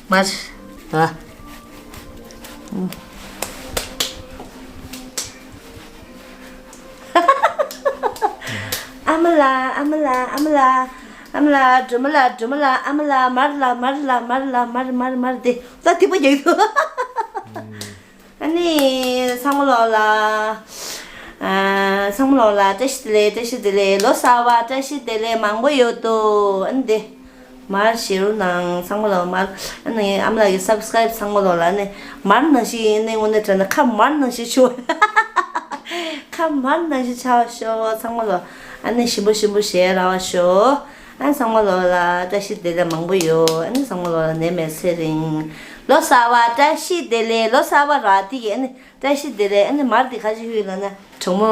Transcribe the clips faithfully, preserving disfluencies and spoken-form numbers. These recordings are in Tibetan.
མར། ཨ། ཨ་མ་ལ། ཨ་མ་ལ། ཨ་མ་ལ། ཨ་མ་ལ། སྒྲོལ་མ་ལ། སྒྲོལ་མ་ལ། ཨ་མ་ལ། མར་ལ། མར་ལ། མར་ལ། མར་མར་མར་དེ་ད་ཐིག་པ་རྒྱག་གི་འདུག་ཨ་ནི་ཚང་མ་ལོག་ལ། ཨ། ཚང་མ་ལོག་ལ་བཀྲ་ཤིས་བདེ་ལེགས། བཀྲ་ཤིས་བདེ་ལེགས། ལོ་གསར་བ་བཀྲ་ཤིས་བདེ་ལེགས་མང་པོ་ཡོད་དོ། ཨ་ནི་དེ། མར་བཞེས་རོགས་གནང་། ཚང་མ་ལོག་མར། ཨ་ནི་ཨ་མ་ལགས་ཀྱི་སབ་སི་ཀ་རེབ་ཚང་མ་ལོག་ལ་ཨ་ནི་མར་ནང་བཞིན་ཡིན་ནི་དངོས་གནས་དྲན་ན་ཁ་མར་ནང་བཞིན་ཆུ། ཁ་མར་ནང་བཞིན་ཆགས་ཤོག་ཚང་མ་ལོག་ཨ་ནི་ཞིམ་པོ་ཞིམ་པོ་བཞེས་ར་བ་ཤོག་ཨ་ནི་ཚང་མ་ལོག་ལ་བཀྲ་ཤིས་བདེ་ལེགས་མང་པོ་ཡོད། ཨ་ནི་ཚང་མ་ལོག་ལ་ནད་མེད་ཚེ་རིང་། ལོ་གསར་བ་བཀྲ་ཤིས་བདེ་ལེགས། ལོ་གསར་བ་ར་དེ་གི་ཨ་ནི་བཀྲ་ཤིས་བདེ་ལེགས། ཨ་ནི་མར་དེ་ཁ་ཅིག་ཧུད་ལ་ན་གྲོགས་མོ་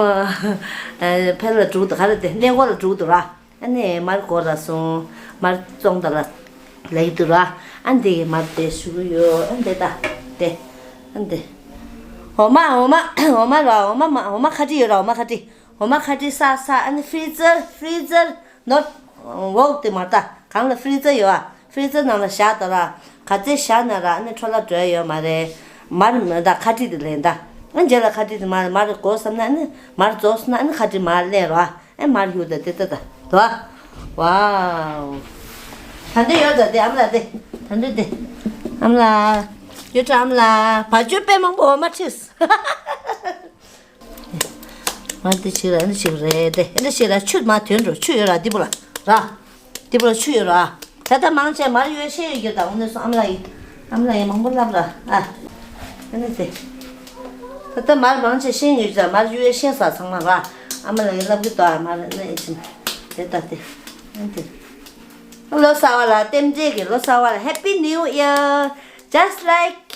ཕེ་ལ་འགྲོ་གི་འདུག་ག་རེ་དེ་གནས་སྐོར་ལ་འགྲོ་གི་འདུག་ར། ཨ་ནི་མར་སྒོ་ར་སོང་། མར་བཙོང་ད་ལ་ལ་ཡི་འདུག་ར། ཨ་འདི་གི་མར་དེ་ཞུ་གི་ཡོད། ཨ་འདི་ད་དེ། ཨ་འདི། འོ་མ། འོ་མ། འོ་མ་ར། འོ་མ་མ། འོ་མ་ཁ་ཏི་ཡོད་ར། འོ་མ་ཁ་ཏི། འོ་མ་ཁ་ཏི་ས་ས། ཨ་ནི་ཧྥི་རི་ཛར། ཧྥི་རི་ཛར་ནོ། འོག་དེ་མར་ད་གང་ལ་ཧྥི་རི་ཛར་ཡོད་ཨ། ཧྥི་རི་ཛར་ནང་ལ་བཞག་ད་ར། ག་ཚད་བཞག་ན་ར་ཨ་ནི་འཕྲོ་བརླག་འགྲོ་ཡ་ཡོད་མ་རེད། མར་མ་ད་ཁ་ཏི་དེ་ལེན་ད། ཨ་རྗེས་ལ་ཁ་ཏི་དེ་མར་མར་དགོས་བསམ་ན་ཨ་ནི་མར་རྫོགས་སོང་ན་ཨ་ནི་ཁ་ཏི་མར་ལེན་རོ་ཨ། ཨེ་མར་ཡོད་ད་དེ་ད་ད་དོ། ཝའོ། ད་འདི་ཡོད་ད་དེ་ཨ་མ་ལ་དེ། ད་འདི་དེ། ཨ་མ་ལ། ཡོད་ད་ཨ་མ་ལ། བ་ཅོ་དཔེ་མང་པོ་འོ་མ་ཁྲིས། མ་འདི་ཕྱིར་ར་འདི་ཕྱིར་རེད་དེ། འདི་ཕྱིར་ར་ཆུ་མ་དོན་འགྲོ། ཆུ་ཡོད་ར་འདི་པོ་ལ་ར། འདི་པོ་ལ་ཆུ་ཡོད་ར། ད་ལྟ་མང་ཆེ་མར་ཡོད་ཤེས་ཡོད་རྒྱུ་དང་འོ་ནས་སོང་ཨ་མ་ལ་ཡིན། ཨ་མ་ལ་ཡིན་མང་པོ་ལབ་ར་ཨ། ཨ་ནི་དེ། ད་ལྟ་མར་མང་ཆེ་ཤེས་ཡོད་རྒྱུ་དང་མར་ཡོད་ཤེས་ས་ཚང་མ་ར། ཨ་མ་ལ་ཡིན་ལབ་གི་འདུག་ཨ། མར་ཨ་ནི་ཨེ་ཆིན། དེ་ད་དེ། ཨ་ནི་དེ། ལོ་གསར་བ་ལ་རྟེན་འབྲེལ་གྱི་ལོ་གསར་བ་ལ། Happy New Year. Just like,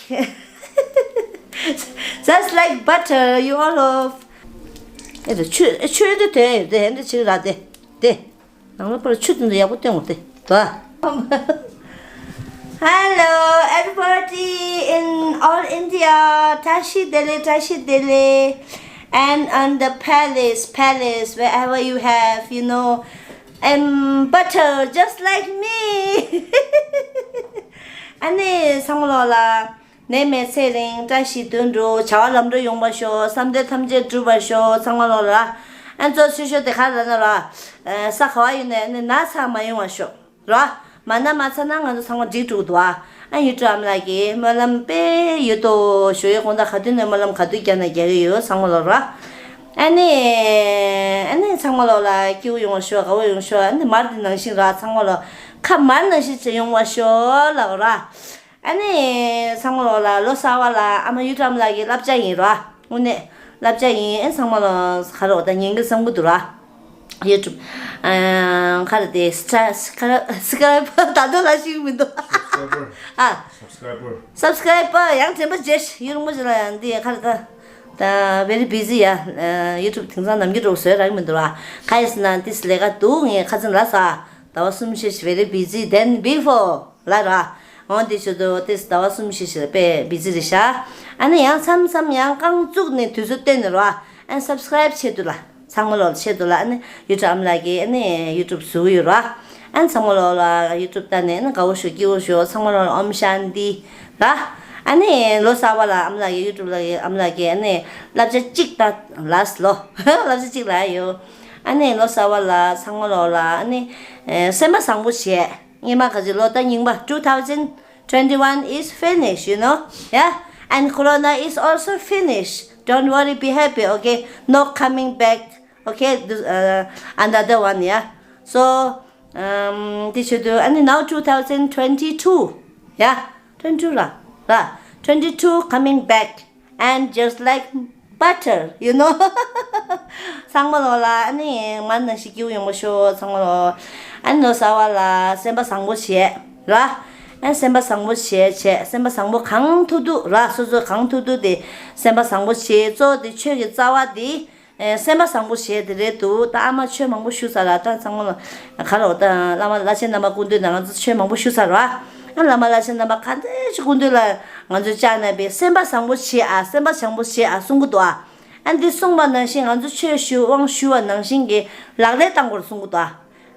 just like butter, you all of. ཨེ་དེ་ཆུ་ཆུ་དེ་དེ་དེ་འདི་ཆིག་ར་དེ་དེ། ནང་ལ་པར་ཆུ་དེ་འདི་ཡག་པོ་བསྟན་འོང་དེ་དོ། Hello, everybody in all India. བཀྲ་ཤིས་བདེ་ལེགས། བཀྲ་ཤིས་བདེ་ལེགས། And on the palace, palace, wherever you have, you know, and butter just like me. ཨ་ནི་ཚང་མ་ལོག་ལ་ནད་མེད་ཚེ་རིང་། བཀྲ་ཤིས་དོན་འགྲུབ། བྱ་བ་ལམ་འགྲོ་ཡོང་བ་ཤོག་བསམ་དོན་ཐམས་ཅད་འགྲུབ་པ་ཤོག་ཚང་མ་ལོག་ལ། ཨ་ནི་གཙོ་ཆེ་ཤོས་དེ་ག་རེ་ལབ་ན་ར། ས་ག་བ་ཡོད་ནའི་ན་ཚ་མ་ཡོང་བ་ཤོག་ར། མ་ན་མ་ཚ་ན་ང་ཚོ་ཚང་མ་འགྲིག་འགྲོ་གི་འདུག་ཨ། ཨ་ཡུ་ཊུབ་ཨ་མ་ལགས་ཀྱིས་སྨོན་ལམ་དཔེ་ཡོད་དོ་ཞུ་ཡས། དགོང་དག་ག་དུས་ནས་སྨོན་ལམ་ག་དུས་རྒྱག་ན་རྒྱག་གི་ཡོད་ཚང་མ་ལོག་ར། ཨ་ནི་ཨ་ནི་ཚང་མ་ལོག་ལ་སྐྱིད་པོ་ཡོང་བ་ཤོག་དགའ་པོ་ཡོང་ཤོག་ཨ་ནི་མར་འདི་ནང་བཞིན་ར་ཚང་མ་ལོག་ཁ་མར་ནང་བཞིན་བྱས་ཡོང་བ་ཤོག་ལབ་ར། ཨ་ནི་ཚང་མ་ལོག་ལ་ལོ་གསར་བ་ལ་ཨ་མ་ཡུ་ཊུབ་ཨ་མ་ལགས་ཀྱི་བསླབ་བྱ་ཡིན་ར། དངོས་གནས་བསླབ་བྱ་ཡིན། ཨ་ཚང་མ་ལོག་ག་རེ་ད་ཉན་གི་བསམ་གི་འདུག་ར། ཡུ་ཊུབ། ཨ། ག་རེ་དེ། སི་ཀྲ། སི་ཀྲ། སི་ཀྲ་ཡིབ་པར་ད་དུང་ལ་ཞིག་མི་འདུག་ཨ། སབ་སི་ཀྲ་ཡིབ་པར། སབ་སི་ཀྲ་ཡིབ་པར་ཡང་དྲན་པ་བརྗེད་ཤག་ཡུན་རིང་པོ་ཞིག་ལ་ཡང་འདི་ག་རེ་ད། ད་very busy ཡ། ཡུ་ཊུབ་དེང་སང་ནམ་རྒྱུན་འདྲ་བོ་བཟོས་རག་གི་མི་འདུག་ཨ། ག་ཡིན་ཟེར་ན་ཏིས་ལས་ཀ་འདུག་ངས་ཁ་སང་ལབ་ས། ཟླ་བ་གསུམ་བཞི་ཞིག་very busy than before ལབ་ར། འོ་འདི་ཆུ་དུ་ཏིས་ཟླ་བ་གསུམ་བཞི་ཞིག་ལ་དཔེ་བི་ཛི་རེད་ཤག་ཨ་ནི་ཡང་མཚམས་མཚམས་ཡང་རྐང་བཙུགས་ནས་དུས་ཚོད་བཏོན་ནས་ར། ཨ་ནི་སབ་སི་ཀྲ་ཡིབ་ཆེད་དུ་ལ། ཚང་མ་ལོག་ཆེད་དུ་ལ་ཨ་ནི་ཡུ་ཊུབ་ཨ་མ་ལགས་ཀྱིས་ཨ་ནི་ཡུ་ཊུབ་བཟོ་གི་ཡོད་ར། ཨ་ནི་ཚང་མ་ལོག་ལ་ཡུ་ཊུབ་ལྟ་ནས་ཨ་ནི་དགའ་བོ་ཞུ་སྐྱིད་པོ་ཞུ་ཚང་མ་ལོག་ལ་ཨོམ་ཤཱན་ཏི་ར། ཨ་ནི་ལོ་གསར་པ་ལ་ཨ་མ་ལགས་ཀྱིས་ཡུ་ཊུབ་ལ་ཨ་མ་ལགས་ཀྱིས་ཨ་ནི་བསླབ་བྱ་གཅིག་ད་ལ་ལོ་བསླབ་བྱ་གཅིག་ལ་ཡོད། ཨ་ནི་ལོ་གསར་པ་ལ་ཚང་མ་ལོག་ལ་ཨ་ནི་སེམས་པ་བཟང་པོ་བྱས། སྔོན་མ་ག་ཚོད་ལོ་ད་རྙིང་པ་two thousand twenty-one is finished, you know, yeah, and corona is also finished. Don't worry, be happy, okay? No coming back, okay? This, uh, another one, yeah. So, um, this should do. And now two thousand twenty-two, yeah, twenty-two ལ་ལ་twenty-two coming back. And just like butter, you know. ཚང་མ་ལོག་ལ་ཨ་ནི་མར་ནང་བཞིན་སྐྱིད་པོ་ཡོང་བ་ཤོག་ཚང་མ་ལོག་ཨ་ནི་ལོ་གསར་པ་ལ་སེམས་པ་བཟང་པོ་བྱས་ར། ཨ་ནི་སེམས་པ་བཟང་པོ་བྱས་བྱས་སེམས་པ་བཟང་པོ་གང་ཐུབ་ཐུབ་ར། སོ་སོ་གང་ཐུབ་ཐུབ་དེ་སེམས་པ་བཟང་པོ་བྱས། གཙོ་བོ་དེ་ཆོས་ཀྱི་རྩ་བ་དེ། ཨེ། སེམས་པ་བཟང་པོ་བྱས་དེ་རེད་འདུག་ད་ཨ་མ་ཆོས་མང་པོ་ཞུ་ས་ལ་ད་ཚང་མ་ལ་ག་རེ་ད་བླ་མ་བླ་ཆེན་རྣམ་པ་སྐུ་མདུན་ནས་ང་ཚོ་ཆོས་མང་པོ་ཞུ་ས་རེད་བ། ཨ་བླ་མ་བླ་ཆེན་རྣམ་པ་ག་འདྲ་ཞིག་སྐུ་མདུན་ལ་ང་ཚོས་བཅར་ན་བས་སེམས་པ་བཟང་པོ་བྱེད་ཨ། སེམས་པ་བཟང་པོ་བྱེད་ཨ་གསུང་གི་འདུག་ཨ། ཨ་འདི་གསུངས་པ་ནང་བཞིན་ང་ཚོ་ཆོས་ཞུ་དབང་ཞུ་བ་ནང་བཞིན་གྱི་ལག་ལེན་བཏང་དགོས་གསུང་གི་འདུག་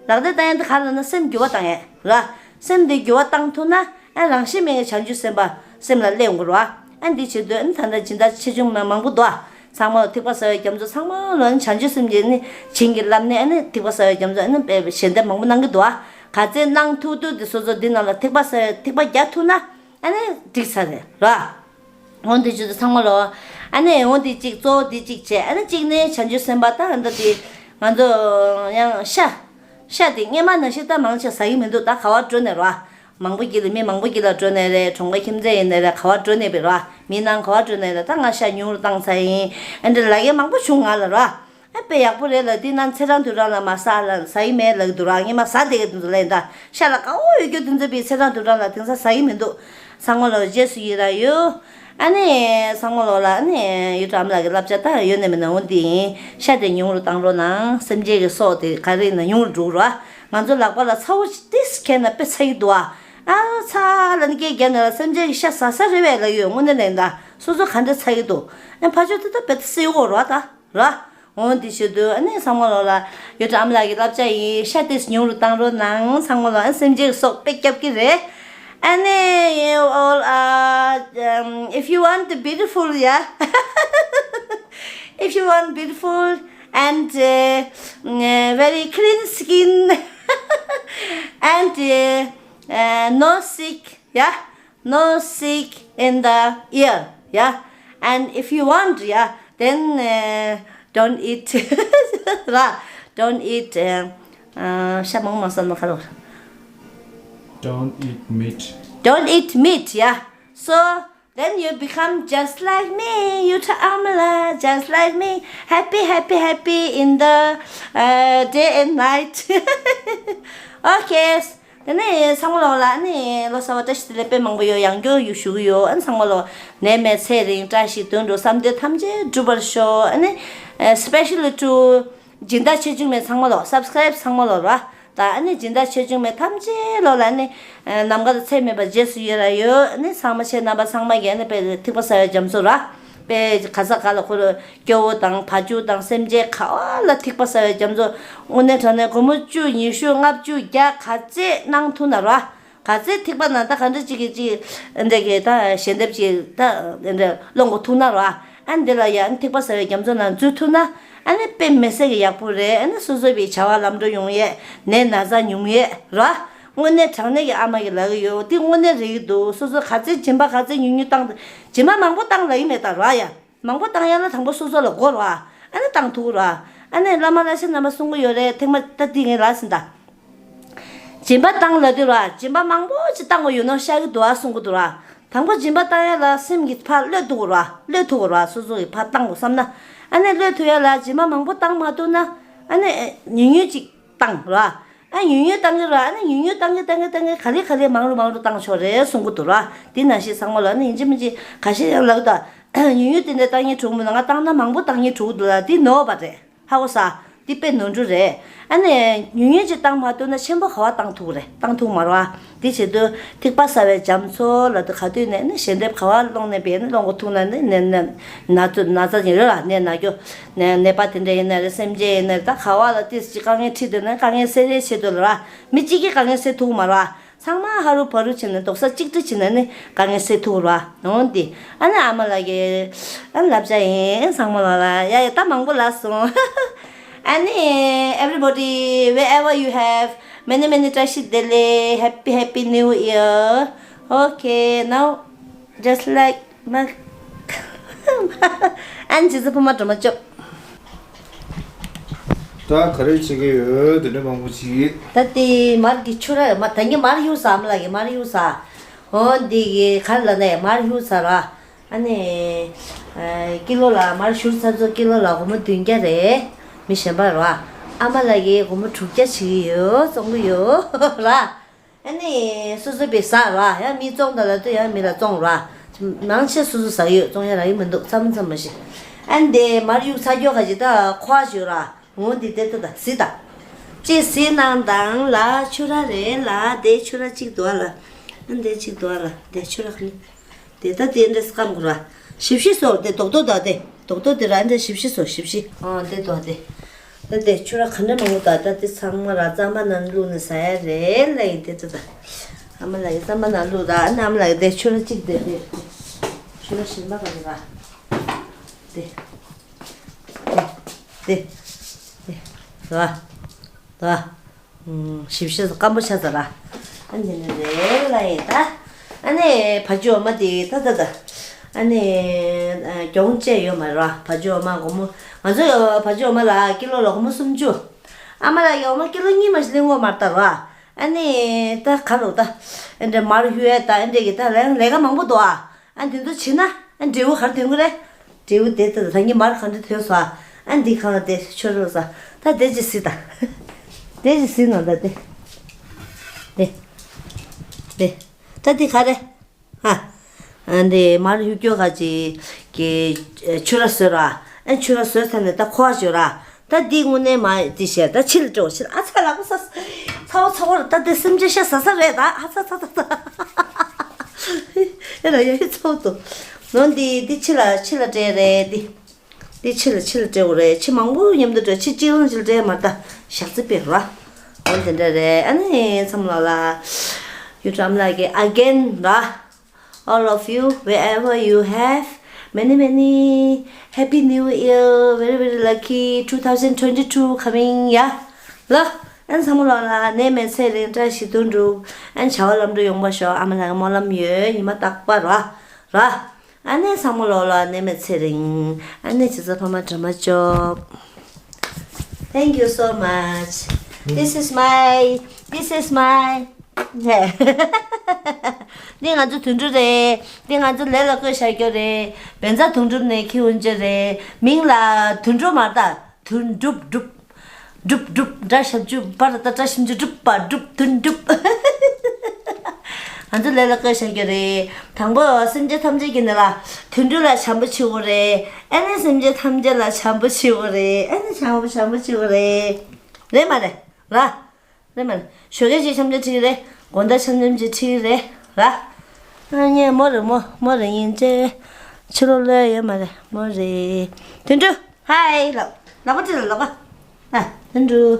ཨ། ལག་ལེན་བཏང་ཡ་འདི་ག་རེ་ལབ་ན་སེམས་འགྱུར་བ་བཏང་ཡ་རེད་བ། སེམས་འདི་འགྱུར་བ་བཏང་ཐུབ་ན་ ཨ་རང་བཞིན་མེད་བྱང་ཆུབ་སེམས་དཔའ་སེམས་ལ་སླེབས་ཡོང་གི་རེད་བ། ཨ་འདི་བྱེད་དུས་ཨ་ནི་ད་ལྟ་སྦྱིན་བདག་ཆེ་ཆུང་མ་མང་པོ་འདུག་ཨ། ཚང་མ་ལ་ཐེག་པ་གསར་བའི་རྒྱ་མཚོ་ཚང་མ་ལ་ཨ་ནི་བྱང་ཆུབ་སེམས་ཀྱི་ཨ་ནི་བྱིན་གྱིས་བརླབས་ནས་ཨ་ནི་ཐེག་པ་གསར་བའི་རྒྱ་མཚོ་ཨ་ནི་དཔེ་ཞལ་འདེབས་མང་པོ་གནང་གི་འདུག་ཨ། ག་ཚད་གནང་ཐུབ་ཐུབ་དེ་སོ་སོ་འདི་ནང་ལ་ཐེག་པ་གསར་ཐེག་པ་རྒྱག་ཐུབ་ན་ཨ་ནི་འགྲིག་ཚར་རེད་ར། འོ་འདི་བྱེད་དུས་ཚང་མ་ལ་ཨ་ནི་འོ་འདི་གཅིག་གཙོ་བོ་འདི་གཅིག་བྱས། ཨ་ནི་གཅིག་ནས་བྱང་ཆུབ་སེམས་དཔའ་ད་ཨ་འདི་དེ་ང་ཚོ་ཡང་ཤ་ཤ་དེ་སྔས་མ་ནང་བཞིན་ད་མང་ཆེ་ཟ་གི་མི་འདུག་ད་ག་བ་འགྲོ་ནས་ར། མང་པོ་གྱི་ལ་མི་མང་པོ་གྱི་ལ་འགྲོ་ནས་རེད། གྲོང་པ་ཁྱིམ་མཚེས་ཡིན་ནས་རེད། ག་བ་འགྲོ་ནས་པའི་ར། མི་ནང་ག་བ་འགྲོ་ནས་རེད། ད་ང་ཤ་ཉུང་རུ་བཏང་ཚར་ཡིན། ཨ་འདྲ་ལ་ཡས་མང་པོ་བྱུང་ང་ལ་ར། ཨ་དཔེ་ཡག་པོ་རེད་ལ། འདི་ནང་ཚེ་རང་དུས་རང་ལ་མ་ཟ་ལ་ཟ་ཡི་མེད་ལ་འདུག་ར། ངས་མ་ཟ་བསྡད་ཀྱི་འདུག་ལ་ཡིན་ད། ཤ་ལ་དགའ་བོ་ཡོད་རྒྱུ་འདུག་ཚེ་བའི་ཚེ་རང་དུས་རང་ལ་དེང་སང་ཟ་ཡི་མི་འདུག་ཚང་མ་ལ་རྗེས་སུ་ཡི་ར་ཡོད། ཨ་ནི་ཚང་མ་ལོ་ལ་ཨ་ནི་ཡུལ་གྲམ་ལགས་ཀྱི་བསླབ་བྱ་ད་ཡོད་ནས་མེད་ན་འོང་དེ་ཡིན། ཤ་དེ་ཉུང་རུ་བཏང་རོགས་གནང་། སེམས་ཅན་གྱི་སྲོག་དེ་ག་རེ་ཡིན་ན་ཉུང་རུ་འགྲོ་རོགས། ང་ཚོ་ལག་པ་ལ་ཚ་བོ་ཏིས་ཁྱེར་ན་དཔེ་ཚ་གི་འདུག་ཨ། ཨ་ཚ་ལ་ནི་སྐད་རྒྱག་ན་ལ་སེམས་ཅན་གྱི་ཤ་ཟ་ས་རེད་བས་ལ་ཡོད་དངོས་གནས་ལན་ད་སོ་སོ་ག་འདྲ་ཚ་གི་འདུག་ཨ་ཕ་ཆོས་དེ་ད་དཔེ་ད་སེ་ཡོ་གོ་རོགས་ད་ར། འོ་འདི་བྱེད་དུས་ཨ་ནི་ཚང་མ་ལོ་ལ་ཡོད་དྲ་ཨམ་ལགས་ཀྱི་བསླབ་བྱ་ཡིན། ཤ་ཏིས་ཉུང་རུ་བཏང་རོགས་གནང་། ཚང་མ་ལོ་ཨ་སེམས་ཅན་གྱི་སྲོག་དཔེ་སྐྱབས་ཀྱི་རེད། ཨ་ནི་you all are, um, if you want to beautiful, yeah, if you want beautiful and uh, uh, very clean skin and uh, uh, no sick, yeah, no sick in the ear, yeah. And if you want, yeah, then uh, don't eat, don't eat. Uh, uh, ཤ་མང་མང་ཟ་ན་ཁ་རོག Don't eat meat. Don't eat meat, yeah. So then you become just like me. You too, Amala, just like me. Happy, happy, happy in the uh, day and night. Okay. དེ་ནས་ཚང་མ་ལོ་ལ་ནི་ལོ་གསར་བ་བཀྲ་ཤིས་བདེ་ལེགས་དཔེ་མང་པོ་ཡོད། ཡང་བསྐྱར་ཡུ་ཞུ་གི་ཡོད། ཨ་ནི་ཚང་མ་ལོ་ནད་མེད་ཚེ་རིང་བཀྲ་ཤིས་དོན་འགྲུབ་བསམ་དོན་ཐམས་ཅད་འགྲུབ་པར་ཤོག་ཨ་ནི་specially to སྦྱིན་བདག་ཆེ་ཆུང་མེད་ཚང་མ་ལོ་subscribe ཚང་མ་ལོ་ར། ད་ཨ་ནི་སྦྱིན་བདག་ཆེ་ཆུང་མེད་ཐམས་ཅད་ལོ་ལ་ནི་ནམ་མཁའ་དང་ཚད་མེད་པ་རྗེས་སུ་ཡི་ར་ཡོད། ཨ་ནི་ཚང་མ་ཆེ་རྣམ་པ་ཚང་མ་གི་ཨ་ནི་དཔེ་ཐིགས་པ་གསར་བའི་རྒྱ་མཚོ་ར། དཔེ་ག་ས་ག་ལ་ཁོ་ར་སྐྱོ་བོ་དང་བ་ཕྱུགས་དང་སེམས་ཅན་ག་བ་ལ་ཐིགས་པ་གསར་བའི་རྒྱ་མཚོ་དངོས་གནས་དྲང་གནས་སྒོར་མོ་བཅུ་ཉི་ཤུ་ལྔ་བཅུ་བརྒྱ་ག་ཚད་གནང་ཐུབ་ན་ར། ག་ཚད་ཐིགས་པ་ན་ད་ག་འདྲ་ཅིག་གི་ཅིག་འདྲ་གི་ད་ཞལ་འདེབས་ཅིག་ད་འདྲ་སློང་གོ་ཐུག་ན་ར། ཨ་འདི་ལ་ཡང་ཐིགས་པ་གསར་བའི་རྒྱ་མཚོ་ནང་འཛུལ་ཐུབ་ན་ཨ་ནི་དཔེ་མི་སྲིད་ཀྱི་ཡག་པོ་རེད། ཨ་ནི་སོ་སོ་བའི་བྱ་བ་ལམ་འགྲོ་ཡོང་ཡས་ནད་ན་ཚ་ཉུང་ཡས་ར། དངོས་གནས་དྲང་གནས་ཀྱི་ཨ་མ་གི་ལ་གི་ཡོད་དེ་དངོས་གནས་རེད་ཀྱི་འདུག་སོ་སོ་ག་ཚད་སྦྱིན་པ་ག་ཚད་ཉུང་ཉུང་བཏང་སྦྱིན་པ་མང་པོ་བཏང་ལ་ཡི་མེད་ད་ར་ཡ། མང་པོ་བཏང་ཡ་ལ་དང་པོ་སོ་སོ་ལ་དགོས་ར། ཨ་ནི་བཏང་ཐུབ་ར། ཨ་ནི་བླ་མ་ལ་ཤ་རྣམ་པ་གསུང་གི་ཡོད་རེད། ཐེངས་མ་ད་ཏི་ངའི་ལ་ཟིན་ད། སྦྱིན་པ་བཏང་ལ་དུས་ར་སྦྱིན་པ་མང་པོ་ཅིག་བཏང་གི་ཡོད་ནོ་ཤ་གི་འདུག་ཨ་གསུང་གི་འདུག་ར། དང་པོ་སྦྱིན་པ་བཏང་ཡ་ལ་སེམས་ཀྱི་ཕར་གློད་ཐུབ་ར་གློད་ཐུབ་ར་སོ་སོ་གི་ཕར་བཏང་དགོས་བསམ་ན། ཨ་ནི་གློད་ཐུབ་ཡ་ལ་སྦྱིན་པ་མང་པོ་བཏང་མ་ཐུབ་ན་ཨ་ནི་ཉུང་ཉུང་ཅིག་བཏང་ར། ཨ་ཉུང་ཉུང་བཏང་གི་ར། ཨ་ནི་ཉུང་ཉུང་བཏང་གི་བཏང་གི་བཏང་གི་ག་ལེ་ག་ལེ་མང་རུ་མང་རུ་བཏང་ཆོག་རེད་གསུང་གི་འདུག་ར། དེ་ནང་བཞིན་ཚང་མ་ལ་ཨ་ནི་ཡིན་གཅིག་མིན་གཅིག་ག་ཤེད་ཡང་ལབ་ད། ཉུང་ཉུང་དེ་འདྲ་བཏང་ཉེན་འགྲོ་གི་མི་འདུག་ང་བཏང་ན་མང་པོ་བཏང་ཉེན་འགྲོ་གི་འདུག་ལ་དེ་ནོར་བ་རེད། ཧ་གོ་ས། དེ་དཔེ་ནོར་འཁྲུལ་རེད། ཨ་ནི་ཉུང་ཉུང་ཅིག་བཏང་མ་ཐུབ་ན་ཆེན་པོ་ག་བ་བཏང་ཐུབ་རེད། བཏང་ཐུབ་མ་རེད་བ། དེ་བྱེད་དུས་ཐིགས་པ་གསར་བའི་རྒྱ་མཚོ་ལ་དུ་ག་དུས་ནས་ནི་ཞལ་འདེབས་ག་བ་སློང་ནས་བས་ནི་སློང་གོ་ཐུག་ན་ནི་ནི་ནི་ན་ཚ་ན་ཚ་ཡིན་རེད་ལ་ནད་ན་རྒྱུ་ནད་ནད་པ་དེ་འདྲ་ཡིན་ན་རེད། སེམས་ཅན་ཡིན་ན་རེད། ད་ག་བ་ལ་ཏིས་ཅིག་དཀའ་ངལ་འཕྲད་དུས་ན་དཀའ་ངལ་སེལ་རེས་བྱེད་དུས་ལ་ར་མི་གཅིག་གིས་དཀའ་ངལ་སེལ་ཐུབ་མ་རེད་བ། ཚང་མ་ཧ་རུ་བ་རུ་བྱས་ནས་རྡོག་རྩ་གཅིག་སྒྲིལ་བྱས་ནས་ནི་དཀའ་ངལ་སེལ་ཐུབ་ར་འོང་དེ། ཨ་ནི་ཨ་མ་ལགས་ཀྱི་ཨ་ནི་བསླབ་བྱ་ཡིན་ཚང་མ་ལ་ལ་ཡ་ཡ་ད་མང་པོ་ལ་སོང་། ཨ་ནི་everybody, wherever you have, many many བཀྲ་ཤིས་བདེ་ལེགས, happy happy new year. Okay, now just like མ། ཨན་ཇི་ཙི་ཕུ་མ་འགྲོ་མ་ཅོ། ད་ག་རེ་བྱེད་ཀྱི་ཡོད་དེ་འདྲ་མང་པོ་ཅིག་ད་དེ་མར་གྱི་ཆུ་ར་མ་ད་ངས་མར་གཡུག་ས་མ་ལ་གི་མར་གཡུག་ས། འོ་འདི་གི་ག་རེ་ལ་ནས་མར་གཡུག་ས་ར། ཨ་ནི་ཀི་ལོ་ལ་མར་བཞུར་ཚར་ཚོ་ཀི་ལོ་ལ་སྒོར་མོ་བདུན་བརྒྱ་རེད། མི་གཞན་པ་ར། ཨ་མ་ལ་གི་སྒོར་མོ་དྲུག་བརྒྱ་བྱེད་ཀྱི་ཡོད་བཙོང་གི་ཡོད་ར། ཨ་ནི་སོ་སོ་པའི་ཟ་ར་ཡང་མི་བཙོང་ད་ལ་དུ་ཡང་མི་ལ་བཙོང་ར། མང་ཆེ་སོ་སོ་ཟ་གི་ཡོད་བཙོང་ཡ་ར་ཡི་མི་འདུག་མཚམས་མཚམས་མ་ཤི། ཨ་ནི་དེ་མར་གཡུག་ཚ་རྒྱོ་ཁ་ཅིག་ད་ཁོ་ཨ་ཞུ་ར་འོང་དེ་དེ་ད་ད་སི་ད། ཅི་སི་ནང་དང་ལ་ཆུ་ར་རེད་ལ་དེ་ཆུ་ར་གཅིག་འདུག་ཨ་ལ། ཨ་ནི་དེ་གཅིག་འདུག་ཨ་ལ་དེ་ཆུ་ར་ཁ་ནི། དེ་ད་དེ་འདྲ་སྐམ་གོ་ར། ཞིབ་ཞིབ་སོ་དེ་རྡོག་རྡོག་ད་དེ་རྡོག་རྡོག་དེ་ར་འདྲ་ཞིབ་ཞིབ་སོ་ཞིབ་ཞིབ། ཨ་དེ་དོ་དེ། ད་དེ་ཆུ་ར་ག་འདྲ་མང་པོ་ད་ད་དེ་ཚང་མ་ར་གཙང་མ་ནང་བླུགས་ནས་ཟ་ཡ་རེད་ལ་ཡིན་དེ་ད་ད། ཨ་མ་ལགས་ཀྱི་རྩམ་པ་ནང་བླུགས་དང་། ཨ་ནི་ཨ་མ་ལགས་ཀྱི་དེ་ཕྱུར་ར་གཅིག་དེ་དེ། ཕྱུར་ར་གཞན་པ་ག་རེ་ར། དེ། དེ། དེ། དེ། ར། ར། ཞིབ་ཞིབ་སྐམ་པོ་ཆགས་ཚར་ར། ཨ་ནི་ནི་རེད་ལ་ཡིན་ད། ཨ་ནི་བ་ཕྱུགས་འོ་མ་དེ་ད་ད་ད། ཨ་ནི་གྱོང་བཅད་ཡོད་མ་རེད་བ། བ་ཕྱུགས་འོ་མ་སྒོར་མོ། ང་ཚོ་བ་ཕྱུགས་འོ་མ་ལ་ཀི་ལོ་ལ་སྒོར་མོ་སུམ་ཅུ། ཨ་མ་ལགས་ཀྱི་འོ་མ་ཀི་ལོ་གཉིས་མ་ཞིག་ལེན་དགོས་མ་རེད་ད་ར། ཨ་ནི་ད་ག་རུ་ད། ཨ་འདྲ་མར་ཧུའེ་ད་ཨ་འདྲ་གི་ད་ལས་ལས་ཀ་མང་པོ་འདུག་ཨ། ཨ་འདི་ཚོ་བྱེད་ན་ཨ་འབྲས་བུ་ག་རེ་ཐོན་གི་རེད། འབྲས་བུ་དེ་ལྟ་ད་ངས་མར་གང་འདྲ་ཐོན་སོང་ཨ། ཨ་འདི་གང་ལ་དེ་ཆོ་རོགས་ས། ད་དེ་ཅི་སྲིད་ད། དེ་ཅི་སྲིད་ནང་ད་དེ། དེ། དེ། ད་འདི་ག་རེ། ཨ། ཨ་འདི་མར་ཧུ་སྐྱོ་ག་ཅི་གི་ཆུ་ར་བཟོས་ར། ཨ་ཆུ་ར་བཟོས་ཚར་ནས་ད་ཁོ་བ་བཅོས་ར། ད་འདི་དངོས་གནས་མ་འདི་བཤད་ད་ཕྱི་ལ་སྤྲོ་ཕྱི་ལ་ཨ་ཚ་ལག་པ་ས། ཚ་བོ་ཚ་བོ་ར་ད་དེ་སེམས་ཅན་ཤ་ཟ་ས་རེད་ད། ཨ་ཚ་ཚ་ཚ་ཚ། ཨེ་ར་ཡ་ཧི་ཚ་བོ་དོ། ནོ་འདི་འདི་ཕྱི་ལ་ཕྱི་ལ་སྤྲད་རེད་འདི། འདི་ཕྱི་ལ་ཕྱི་ལ་སྤྲད་དགོས་རེད། ཕྱི་མང་པོ་མཉམ་དུ་སྤྲད། ཕྱི་གཅིག་རང་ཕྱི་ལ་སྤྲད་མ་ད་ཞག་རྩི་པས་ར། འོ་དེ་འདྲ་རེད། ཨ་ནི་ཚང་མ་ལ་ལ་ཡུ་ཊུབ་ལ་གི་again ར། All of you, wherever you have, many many happy new year, very very lucky two thousand twenty two coming, yeah. ལ། ཨན་ཚང་མ་ལོ་ལ་ནད་མེད་ཚེ་རིང་བཀྲ་ཤིས་དོན་འགྲུབ། ཨན་བྱ་བ་ལམ་འགྲོ་ཡོང་བ་ཤོག་ཨ་མ་ལགས་སྨོན་ལམ་ཡོད། ཉི་མ་རྟག་པར་ར། ར། ཨ་ནེ་ཚང་མ་ལོ་ལ་ནད་མེད་ཚེ་རིང་། ཨ་ནེ་ཇི་ཚ་ཕ་མ་དྲི་མ་ཅོབ། Thank you so much. This is my, this is my འདི་ང་ཚོ་དུད་འགྲོ་རེད། འདི་ང་ཚོ་ལས་ལ་བཀོད་བཞག་རྒྱུ་རེད། བན་ཚ་དུང་སྒྲུབ་ནས་ཁྱེར་འོང་རྒྱུ་རེད། མིང་ལ་དུད་འགྲོ་མ་རེད་ད། དུད་འགྲུབ་འགྲུབ། འགྲུབ་འགྲུབ་འདྲ་ཞབས་ཀྱུ་པར་ད་བཀྲ་ཤིས་འཇུ་འགྲུབ་པ་འགྲུབ་དུད་འགྲུབ། ང་ཚོ་ལས་ལ་བཀོད་བཞག་རྒྱུ་རེད། དང་པོ་སེམས་ཅན་ཐམས་ཅད་ཀྱི་ནང་ལ་དུད་འགྲོ་ལ་བྱམས་པོ་བྱེད་དགོས་རེད། ཨ་ནི་སེམས་ཅན་ཐམས་ཅད་ལ་བྱམས་པོ་བྱེད་དགོས་རེད། ཨ་ནི་བྱམས་པོ་བྱམས་པོ་བྱེད་དགོས་རེད། རེད་མ་རེད། ར། རེད་མ་རེད། ཞོགས་ཀས་ཅིག་འཆམ་འཆམ་ཁྲིད་ཀྱི་རེད། དགོང་དག་འཆམ་འཆམ་ཅིག་ཁྲིད་ཀྱི་རེད། ར། ཨ་ངས་མོ་རེད་མོ་མོ་རེད་ཡིན་ཅེ། ཕྱི་ལོགས་ལོས་ཡོད་མ་རེད་མོ་རེད། དོན་གྲུབ་ཧའི་ལགས། ལག་པ་ཁྲིད་ལ་ལག་པ། ཨ་དོན་གྲུབ།